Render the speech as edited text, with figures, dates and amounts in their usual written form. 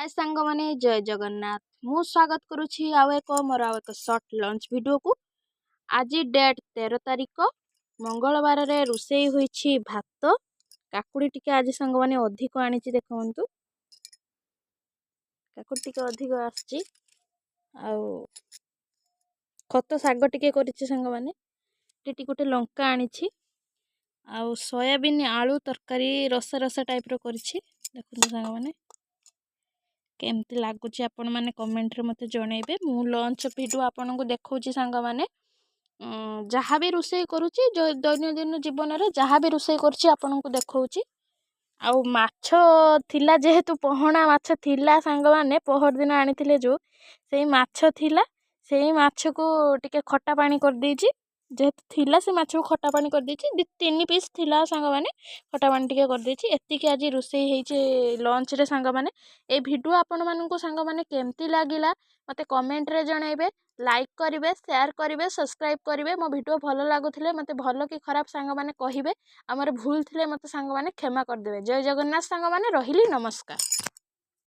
ହାଏ ସାଙ୍ଗମାନେ, ଜୟ ଜଗନ୍ନାଥ। ମୁଁ ସ୍ୱାଗତ କରୁଛି ଆଉ ଏକ ମୋର ଆଉ ଏକ ସର୍ଟ ଲଞ୍ଚ ଭିଡ଼ିଓକୁ। ଆଜି ଡେଟ୍ 13 ତାରିଖ ମଙ୍ଗଳବାରରେ ରୋଷେଇ ହୋଇଛି ଭାତ। କାକୁଡ଼ି ଟିକେ ଆଜି ସାଙ୍ଗମାନେ ଅଧିକ ଆଣିଛି, ଦେଖନ୍ତୁ, କାକୁଡ଼ି ଟିକେ ଅଧିକ ଆସିଛି। ଆଉ ଖତ ଶାଗ ଟିକେ କରିଛି ସାଙ୍ଗମାନେ। ଟିକେ ଗୋଟେ ଲଙ୍କା ଆଣିଛି ଆଉ ସୋୟାବିନ୍ ଆଳୁ ତରକାରୀ ରସା ରସା ଟାଇପ୍ର କରିଛି। ଦେଖନ୍ତୁ ସାଙ୍ଗମାନେ, କେମିତି ଲାଗୁଛି ଆପଣମାନେ କମେଣ୍ଟରେ ମୋତେ ଜଣାଇବେ। ମୁଁ ଲଞ୍ଚ ଭିଡ଼ିଓ ଆପଣଙ୍କୁ ଦେଖାଉଛି ସାଙ୍ଗମାନେ। ଯାହା ବି ରୋଷେଇ କରୁଛି, ଦୈନନ୍ଦିନ ଜୀବନରେ ଯାହା ବି ରୋଷେଇ କରୁଛି, ଆପଣଙ୍କୁ ଦେଖାଉଛି। ଆଉ ମାଛ ଥିଲା, ଯେହେତୁ ପହଣା ମାଛ ଥିଲା ସାଙ୍ଗମାନେ, ପହରଦିନ ଆଣିଥିଲେ ଯେଉଁ, ସେଇ ମାଛ ଥିଲା। ସେଇ ମାଛକୁ ଟିକେ ଖଟା ପାଣି କରିଦେଇଛି। ଯେହେତୁ ଥିଲା, ସେ ମାଛକୁ ଖଟା ପାଣି କରିଦେଇଛି। 2 3 ପିସ୍ ଥିଲା ସାଙ୍ଗମାନେ, ଖଟା ପାଣି ଟିକେ କରିଦେଇଛି। ଏତିକି ଆଜି ରୋଷେଇ ହେଇଛି ଲଞ୍ଚରେ ସାଙ୍ଗମାନେ। ଏଇ ଭିଡ଼ିଓ ଆପଣମାନଙ୍କୁ ସାଙ୍ଗମାନେ କେମିତି ଲାଗିଲା, ମୋତେ କମେଣ୍ଟରେ ଜଣାଇବେ। ଲାଇକ୍ କରିବେ, ସେୟାର କରିବେ, ସବସ୍କ୍ରାଇବ୍ କରିବେ। ମୋ ଭିଡ଼ିଓ ଭଲ ଲାଗୁଥିଲେ ମୋତେ ଭଲ କି ଖରାପ ସାଙ୍ଗମାନେ କହିବେ। ଆମର ଭୁଲ ଥିଲେ ମୋତେ ସାଙ୍ଗମାନେ କ୍ଷମା କରିଦେବେ। ଜୟ ଜଗନ୍ନାଥ ସାଙ୍ଗମାନେ, ରହିଲି, ନମସ୍କାର।